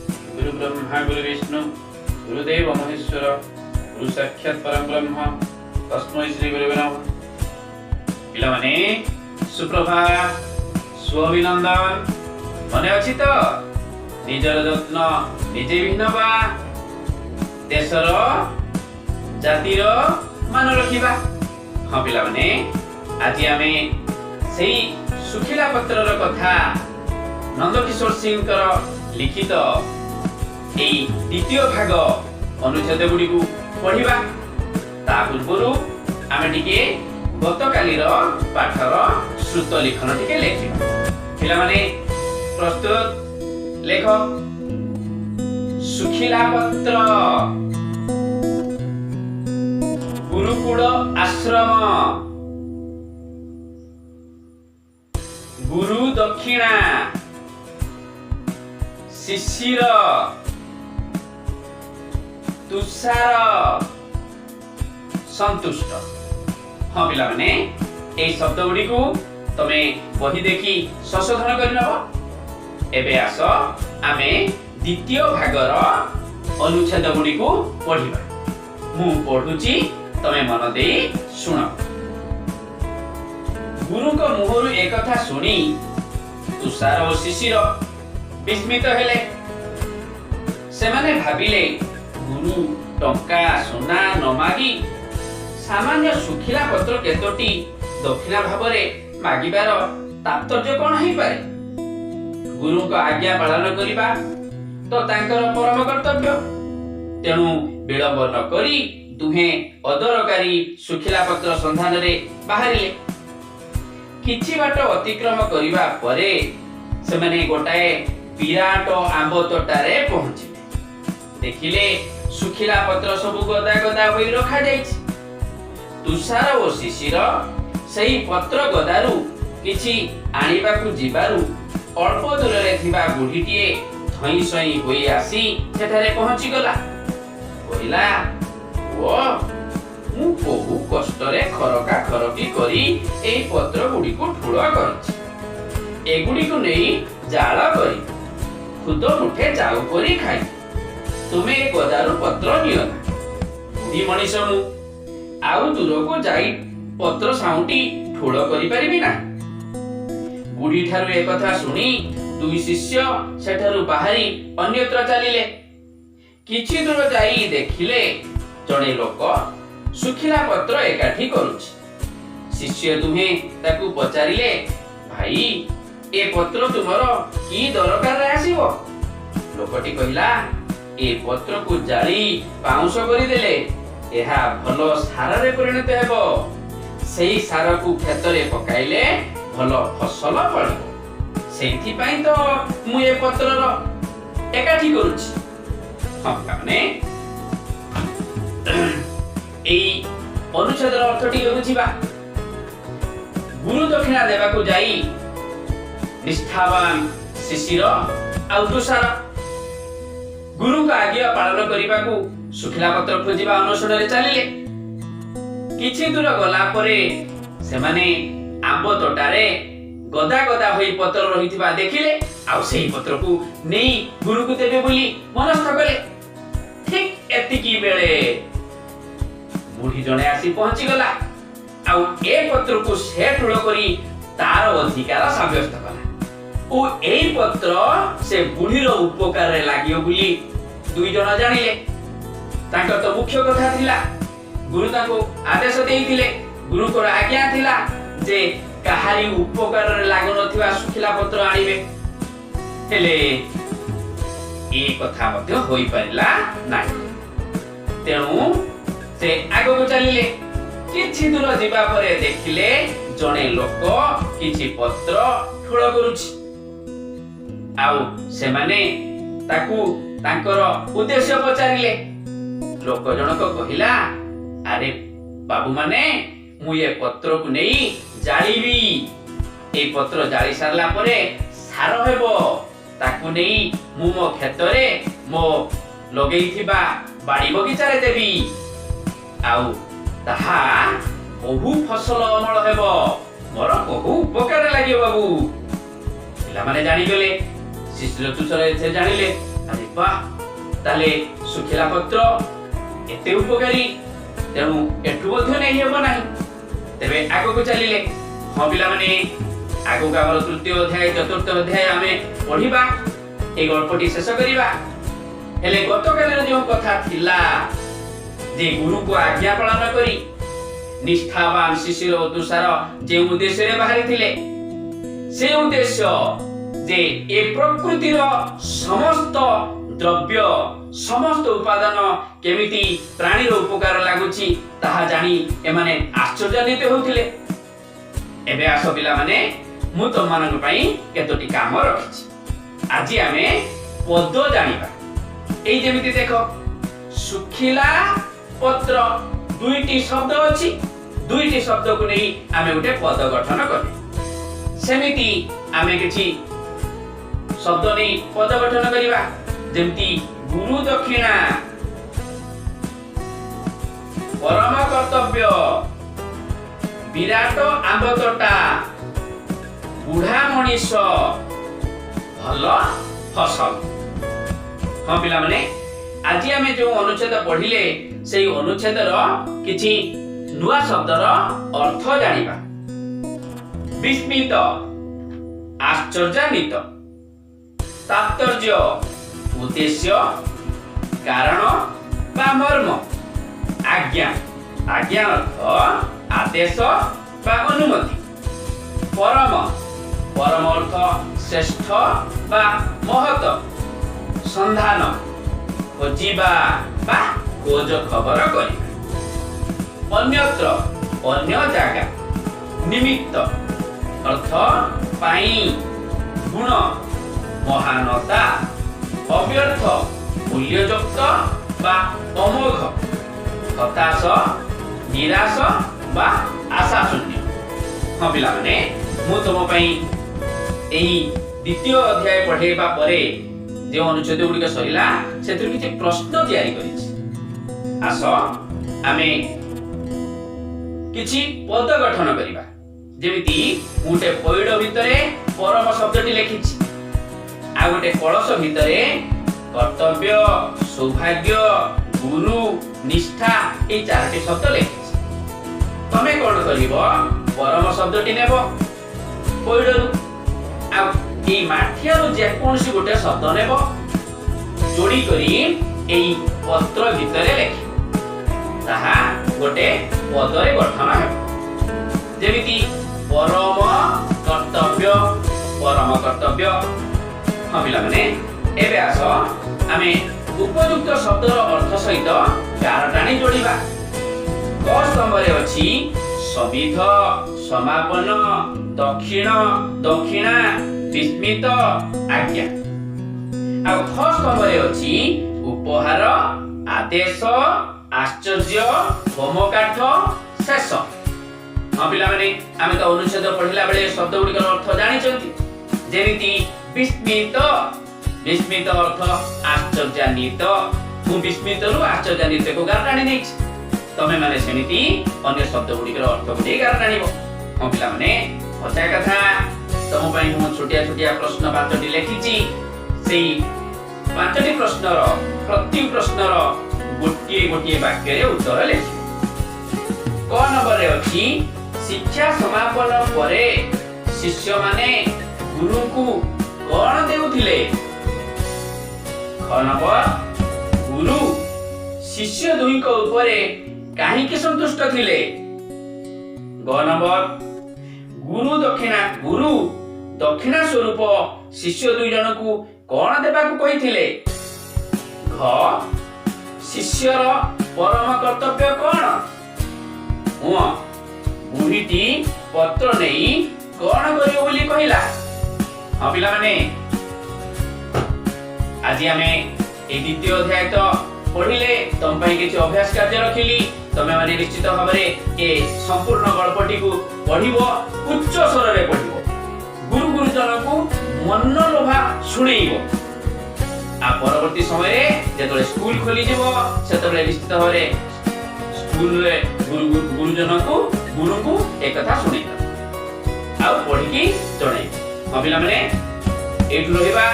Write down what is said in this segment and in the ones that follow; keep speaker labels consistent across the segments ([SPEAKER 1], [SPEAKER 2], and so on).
[SPEAKER 1] ଗୁରୁ ବ୍ରହ୍ମା ଗୁରୁ ବିଷ୍ଣୁ ଗୁରୁଦେବ ମହେଶ୍ୱର, ଗୁରୁ ସାକ୍ଷାତ ପରମ ବ୍ରହ୍ମ, ତସ୍ମୈ ଶ୍ରୀ ଗୁରୁବେ ନମଃ। ପିଲାମାନେ, ସୁପ୍ରଭାତ, ସୁଅଭିନନ୍ଦନ। ମନେ ଅଛି ତ, ନିଜର ଯତ୍ନ ନିଜେ ବି ନବା, ଦେଶର ଜାତିର ମାନ ରଖିବା। ହଁ ପିଲାମାନେ, ଆଜି ଆମେ ସେଇ ଶୁଖିଲା ପତ୍ରର କଥା, ନନ୍ଦକିଶୋର ସିଂଙ୍କର ଲିଖିତ ଏଇ ଦ୍ୱିତୀୟ ଭାଗ ଅନୁଚ୍ଛେଦ ଗୁଡ଼ିକୁ ପଢିବା। ତା ପୂର୍ବରୁ ଆମେ ଟିକେ ଗତକାଲିର ପାଠର ଶ୍ରୁତ ଲିଖନ ଟିକେ ଲେଖିବା। ପିଲାମାନେ, ପ୍ରସ୍ତୁତ? ଲେଖ। ଶୁଖିଲା ପତ୍ର, ଗୁରୁକୁଳ ଆଶ୍ରମ, ଗୁରୁ ଦକ୍ଷିଣା, ଶିଶିର, ତୁଷାର, ସନ୍ତୁଷ୍ଟ। ହଁ ପିଲାମାନେ, ଏଇ ଶବ୍ଦ ଗୁଡ଼ିକୁ ତମେ ବହି ଦେଖି ସଂଶୋଧନ କରିନବ। ଏବେ ଆସ, ଆମେ ଦ୍ୱିତୀୟ ଭାଗର ଅନୁଚ୍ଛେଦ ଗୁଡ଼ିକୁ ପଢିବା। ମୁଁ ପଢୁଛି, ତମେ ମନ ଦେଇ ଶୁଣ। ଗୁରୁଙ୍କ ମୁହଁରୁ ଏକଥା ଶୁଣି ତୁଷାର ଓ ଶିଶିର ବିସ୍ମିତ ହେଲେ। ସେମାନେ ଭାବିଲେ, ଗୁରୁ ଟଙ୍କା ସୁନା ନ ମାଗି ସାମାନ୍ୟ ଶୁଖିଲା ପତ୍ର କେତୋଟି ଦକ୍ଷିଣା ଭାବରେ ମାଗିବାର ତାତ୍ପର୍ଯ୍ୟ କଣ ହେଇପାରେ? ଗୁରୁଙ୍କ ଆଜ୍ଞା ପାଳନ କରିବା ତ ତାଙ୍କର ପରମ କର୍ତ୍ତବ୍ୟ। ତେଣୁ ବିଳମ୍ବ ନ କରି ଦୁହେଁ ଅଦରକାରୀ ଶୁଖିଲା ପତ୍ର ସନ୍ଧାନରେ ବାହାରିଲେ। କିଛି ବାଟ ଅତିକ୍ରମ କରିବା ପରେ ସେମାନେ ଗୋଟାଏ ବିରାଟ ଆମ୍ବ ତୋଟାରେ ପହଞ୍ଚିଲେ। ଦେଖିଲେ, ଶୁଖିଲା ପତ୍ର ସବୁ ଗଦା ଗଦା ହୋଇ ରଖାଯାଇଛି। ତୁଷାର ଓ ଶିଶିର ସେହି ପତ୍ର ଗଦାରୁ କିଛି ଆଣିବାକୁ ଯିବାରୁ ଅଳ୍ପ ଦୂରରେ ଥିବା ବୁଢ଼ୀଟିଏ ଧଇଁ ସଇଁ ହୋଇ ଆସି ସେଠାରେ ପହଞ୍ଚିଗଲା। କହିଲା, "ପୁଅ, ମୁଁ ବହୁ କଷ୍ଟରେ ଖରକା ଖରକି କରି ଏଇ ପତ୍ର ଗୁଡ଼ିକୁ ଠୁଳ କରିଛି। ଏଗୁଡ଼ିକୁ ନେଇ ଜାଳ କରି ଖୁଦ ମୁଠେ ଜାଉ କରି ଖାଇବି। ତୁମେ ଏ ଗଦାରୁ ପତ୍ର ନିଅ ନା। ବୁଢ଼ୀ ମଣିଷ ମୁଁ, ଆଉ ଦୂରକୁ ଯାଇ ପତ୍ର ସାଉଁଟି ଠୁଳ କରିପାରିବି ନାହିଁ।" ବୁଢ଼ୀ ଠାରୁ ଏକଥା ଶୁଣି ଦୁଇ ଶିଷ୍ୟ ସେଠାରୁ ବାହାରି ଅନ୍ୟତ୍ର ଚାଲିଲେ। କିଛି ଦୂର ଯାଇ ଦେଖିଲେ, ଜଣେ ଲୋକ ଶୁଖିଲା ପତ୍ର ଏକାଠି କରୁଛି। ଶିଷ୍ୟ ଦୁହେଁ ତାକୁ ପଚାରିଲେ, "ଭାଇ, ଏ ପତ୍ର ତୁମର କି ଦରକାରରେ ଆସିବ?" ଲୋକଟି କହିଲା, "ଏ ପତ୍ରକୁ ଜାଳି ପାଉଁଶ କରିଦେଲେ ଏହା ଭଲ ସାରରେ ପରିଣତ ହେବ। ସେଇ ସାରକୁ କ୍ଷେତରେ ପକାଇଲେ ଭଲ ଫସଲ ଫଳିବ। ସେଇଥିପାଇଁ ତ ମୁଁ ଏ ପତ୍ରର ଏକାଠି କରୁଛି।" ହଁ ପିଲାମାନେ, ଏଇ ଅନୁଚ୍ଛେଦର ଅର୍ଥ ଟିକେ ବୁଝିବା। ଗୁରୁ ଦକ୍ଷିଣା ଦେବାକୁ ଯାଇ ନିଷ୍ଠାବାନ ଶିଶିର ଆଉ ତୁଷାର ଗୁରୁଙ୍କ ଆଜ୍ଞା ପାଳନ କରିବାକୁ ଶୁଖିଲା ପତ୍ର ଖୋଜିବା ଅନ୍ୱେଷଣରେ ଚାଲିଲେ। କିଛି ଦୂର ଗଲା ପରେ ସେମାନେ ଆମ୍ବ ତୋଟାରେ ଗଦା ଗଦା ହୋଇ ପତ୍ର ରହିଥିବା ଦେଖିଲେ ଆଉ ସେହି ପତ୍ରକୁ ନେଇ ଗୁରୁକୁ ଦେବେ ବୋଲି ମନସ୍ଥ କଲେ। ଠିକ ଏତିକି ବେଳେ ବୁଢୀ ଜଣେ ଆସି ପହଞ୍ଚିଗଲା ଆଉ ଏ ପତ୍ରକୁ ସେ ଠୁଳ କରି ତାର ଅଧିକାର ସାବ୍ୟସ୍ତ କଲା ଓ ଏଇ ପତ୍ର ସେ ବୁଢୀର ଉପକାରରେ ଲାଗିବ ବୋଲି ଦୁଇ ଜଣ ଜାଣିଲେ। ତାଙ୍କର ତ ମୁଖ୍ୟ କଥା ଥିଲା, ଗୁରୁ ତାଙ୍କୁ ଆଦେଶ ଦେଇଥିଲେ, ଗୁରୁଙ୍କର ଆଜ୍ଞା ଥିଲା ଯେ କାହାରି ଉପକାରରେ ଲାଗୁନଥିବା ଶୁଖିଲା ପତ୍ର ଆଣିବେ। ହେଲେ ଏ କଥା ମଧ୍ୟ ହୋଇପାରିଲା ନାହିଁ। ତେଣୁ ସେ ଆଗକୁ ଚାଲିଲେ। କିଛି ଦୂର ଯିବା ପରେ ଦେଖିଲେ, ଜଣେ ଲୋକ କିଛି ପତ୍ର ଠୁଳ କରୁଛି ଆଉ ସେମାନେ ତାକୁ ତାଙ୍କର ଉଦ୍ଦେଶ୍ୟ ପଚାରିଲେ। ଲୋକ ଜଣକ କହିଲା, "ଆରେ ବାବୁମାନେ, ମୁଁ ଏ ପତ୍ରକୁ ନେଇ ଜାଳିବି। ଏଇ ପତ୍ର ଜାଳି ସାରିଲା ପରେ ସାର ହେବ। ତାକୁ ନେଇ ମୁଁ ମୋ କ୍ଷେତରେ ମୋ ଲଗେଇଥିବା ବାଡ଼ି ବଗିଚାରେ ଦେବି ଆଉ ତାହା ବହୁ ଫସଲ ଅମଳ ହେବ। ମୋର ବହୁ ଉପକାର ଲାଗିବ ବାବୁ।" ପିଲାମାନେ ଜାଣିଗଲେ, ଶିଶିର ତୁଷାର ସେ ଜାଣିଲେ। ଆରେ ବାଃ, ତାହେଲେ ଶୁଖିଲା ପତ୍ର ଏତେ ଉପକାରୀ, ତେଣୁ ଏଠୁ ମଧ୍ୟ ନେଇ ହେବ ନାହିଁ। ତେବେ ଆଗକୁ ଚାଲିଲେ। ହଁ ପିଲାମାନେ, ଆଗକୁ ଆମର ତୃତୀୟ ଅଧ୍ୟାୟ, ଚତୁର୍ଥ ଅଧ୍ୟାୟ ଆମେ ପଢିବା, ଏଇ ଗଳ୍ପଟି ଶେଷ କରିବା। ହେଲେ ଗତକାଲିର ଯେଉଁ କଥା ଥିଲା ଯେ ଗୁରୁକୁ ଆଜ୍ଞା ପାଳନ କରି ନିଷ୍ଠାବାନ ଶିଶିର ଓ ତୁଷାର ଯେଉଁ ଉଦ୍ଦେଶ୍ୟରେ ବାହାରିଥିଲେ, ସେ ଉଦ୍ଦେଶ୍ୟ ଯେ ଏ ପ୍ରକୃତିର ସମସ୍ତ ଦ୍ରବ୍ୟ, ସମସ୍ତ ଉପାଦାନ କେମିତି ପ୍ରାଣୀର ଉପକାର ଲାଗୁଛି, ତାହା ଜାଣି ଏମାନେ ଆଶ୍ଚର୍ଯ୍ୟାନ୍ୱିତ ହେଉଥିଲେ। ଏବେ ଆସ ପିଲାମାନେ, ମୁଁ ତମମାନଙ୍କ ପାଇଁ କେତୋଟି କାମ ରଖିଛି। ଆଜି ଆମେ ପଦ ଜାଣିବା। ଏଇ ଯେମିତି ଦେଖ, ଶୁଖିଲା ପତ୍ର, ଦୁଇଟି ଶବ୍ଦ ଅଛି। ଦୁଇଟି ଶବ୍ଦକୁ ନେଇ ଆମେ ଗୋଟେ ପଦ ଗଠନ କଲେ। ସେମିତି ଆମେ କିଛି ଶବ୍ଦ ନେଇ ପଦ ଗଠନ କରିବା, ଯେମିତି ଗୁରୁ ଦକ୍ଷିଣା, ପରମ କର୍ତ୍ତବ୍ୟ, ବିରାଟ ଆମ୍ବ ତୋଟା, ବୁଢା ମଣିଷ, ଭଲ ଫସଲ। ହଁ ପିଲାମାନେ, ଆଜି ଆମେ ଯୋଉ ଅନୁଚ୍ଛେଦ ପଢିଲେ, ସେଇ ଅନୁଚ୍ଛେଦର କିଛି ନୂଆ ଶବ୍ଦର ଅର୍ଥ ଜାଣିବା। ବିସ୍ମିତ, ଆଶ୍ଚର୍ଯ୍ୟାନ୍ୱିତ। ତାତ୍ପର୍ଯ୍ୟ, ଉଦ୍ଦେଶ୍ୟ, କାରଣ ବା ମର୍ମ। ଆଜ୍ଞା, ଆଜ୍ଞା ଅର୍ଥ ଆଦେଶ ବା ଅନୁମତି। ପରମ, ପରମ ଅର୍ଥ ଶ୍ରେଷ୍ଠ ବା ମହତ। ସନ୍ଧାନ, ଖୋଜିବା ବା ଖୋଜ ଖବର କରିବା। ଅନ୍ୟତ୍ର, ଅନ୍ୟ ଜାଗା। ନିମିତ୍ତ ଅର୍ଥ ପାଇଁ। ଗୁଣ, ମହାନତା। ଅବ୍ୟର୍ଥ, ମୂଲ୍ୟଯୁକ୍ତ ବା ଅମୋଘ। ହତାଶ, ନିରାଶ ବା ଆଶାଶୂନ୍ୟ। ହଁ ପିଲାମାନେ, ମୁଁ ତୁମ ପାଇଁ ଏଇ ଦ୍ୱିତୀୟ ଅଧ୍ୟାୟ ପଢେଇବା ପରେ ଯେଉଁ ଅନୁଚ୍ଛେଦ ଗୁଡ଼ିକ ସରିଲା, ସେଥିରୁ କିଛି ପ୍ରଶ୍ନ ତିଆରି କରିଛି। ଆସ, ଆମେ କିଛି ପଦ ଗଠନ କରିବା। ଯେମିତି ମୁଁ ଗୋଟେ ପଇଡ଼ ଭିତରେ ପରମ ଶବ୍ଦଟି ଲେଖିଛି, ଆଉ ଗୋଟେ କଳସ ଭିତରେ କର୍ତ୍ତବ୍ୟ, ସୌଭାଗ୍ୟ, ଗୁରୁ, ନିଷ୍ଠା, ଏଇ ଚାରୋଟି ଶବ୍ଦ ଲେଖିଛି। ତମେ କଣ କରିବ? ପରମ ଶବ୍ଦଟି ନେବ ପଇଡ଼ରୁ, ଆଉ ଏଇ ମାଠିଆରୁ ଯେକୌଣସି ଗୋଟେ ଶବ୍ଦ ନେବ, ଯୋଡ଼ି କରି ଏଇ ପତ୍ର ଭିତରେ ଲେଖିବ। ତାହା ଗୋଟେ ପଦରେ ଗଠନ ହେବ। ଯେମିତି ପରମ କର୍ତ୍ତବ୍ୟ, ପରମ କର୍ତ୍ତବ୍ୟ। ହଁ ପିଲାମାନେ, ଏବେ ଆସ, ଆମେ ଉପଯୁକ୍ତ ଶବ୍ଦର ଅର୍ଥ ସହିତ ଗାର ଟାଣି ଯୋଡ଼ିବା। କ ସ୍ତମ୍ଭରେ ଅଛି ସମିଧ, ସମାପନ, ଦକ୍ଷିଣ, ଦକ୍ଷିଣା, ବିସ୍ମିତ, ଆଜ୍ଞା। ଆଉ ଖ ସ୍ତମ୍ଭରେ ଅଛି ଉପହାର, ଆଦେଶ, ଆଶ୍ଚର୍ଯ୍ୟ, ହୋମକାଠ, ଶେଷ। ହଁ ପିଲାମାନେ, ଆମେ ତ ଅନୁଚ୍ଛେଦ ପଢିଲା ବେଳେ ଶବ୍ଦ ଗୁଡ଼ିକର ଅର୍ଥ ଜାଣିଛନ୍ତି। ଯେମିତି ବିସ୍ମିତ, ବିସ୍ମିତ ଅର୍ଥ ଆଶ୍ଚର୍ଯ୍ୟାନ୍ୱିତ। ମୁଁ ବିସ୍ମିତରୁ ଆଶ୍ଚର୍ଯ୍ୟାନ୍ୱିତକୁ ଗାର ଟାଣି ଦେଇଛି। ତମେ ମାନେ ସେମିତି ଅନ୍ୟ ଶବ୍ଦ ଗୁଡ଼ିକର ଅର୍ଥକୁ ଦେଇ ଗାର ଟାଣିବ। ହଁ ପିଲାମାନେ, ମଜା କଥା, ତମ ପାଇଁ ମୁଁ ଛୋଟିଆ ଛୋଟିଆ ପ୍ରଶ୍ନ ପାଞ୍ଚଟି ଲେଖିଛି। ସେଇ ପାଞ୍ଚଟି ପ୍ରଶ୍ନର, ପ୍ରତି ପ୍ରଶ୍ନର ଗୋଟିଏ ଗୋଟିଏ ବାକ୍ୟରେ ଉତ୍ତର ଲେଖିବ। କ ନମ୍ବରରେ ଅଛି, ଶିକ୍ଷା ସମାପନ ପରେ ଶିଷ୍ୟମାନେ ଗୁରୁଙ୍କୁ କଣ ଦେଉଥିଲେ? ଖ ନମ୍ବର, ଗୁରୁ ଶିଷ୍ୟ ଦୁହିଁଙ୍କ ଉପରେ କାହିଁକି ସନ୍ତୁଷ୍ଟ ଥିଲେ? ଗ ନମ୍ବର, ଗୁରୁ ଦକ୍ଷିଣା ସ୍ୱରୂପ ଶିଷ୍ୟ ଦୁଇ ଜଣଙ୍କୁ କଣ ଦେବାକୁ କହିଥିଲେ? ଘ, ଶିଷ୍ୟର ପରମ କର୍ତ୍ତବ୍ୟ କଣ? ଉଁ, ବୁଢୀଟି ପତ୍ର ନେଇ କଣ କରିବ ବୋଲି କହିଲା? ହଁ ପିଲାମାନେ, ଆଜି ଆମେ ଏଇ ଦ୍ୱିତୀୟ ଅଧ୍ୟାୟ ତ ପଢିଲେ। ତମ ପାଇଁ କିଛି ଅଭ୍ୟାସ କାର୍ଯ୍ୟ ରଖିଲି। ତମେ ମାନେ ନିଶ୍ଚିତ ଭାବରେ ଏ ସମ୍ପୂର୍ଣ୍ଣ ଗଳ୍ପଟିକୁ ପଢିବ, ଉଚ୍ଚ ସ୍ୱରରେ ପଢିବ, ଗୁରୁ ଗୁରୁଜନଙ୍କୁ ମନଲୋଭା ଶୁଣେଇବ। ଆଉ ପରବର୍ତ୍ତୀ ସମୟରେ ଯେତେବେଳେ ସ୍କୁଲ ଖୋଲିଯିବ, ସେତେବେଳେ ନିଶ୍ଚିତ ଭାବରେ ସ୍କୁଲରେ ଗୁରୁ ଗୁରୁଜନଙ୍କୁ, ଗୁରୁଙ୍କୁ ଏକଥା ଶୁଣେଇବ ଆଉ ପଢିକି ଜଣେଇବ। ହଁ ପିଲାମାନେ, ଏଇଠୁ ରହିବା।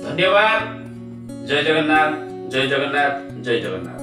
[SPEAKER 1] ଧନ୍ୟବାଦ। ଧନ୍ୟବାଦ। ଜୟ ଜଗନ୍ନାଥ, ଜୟ ଜଗନ୍ନାଥ, ଜୟ ଜଗନ୍ନାଥ।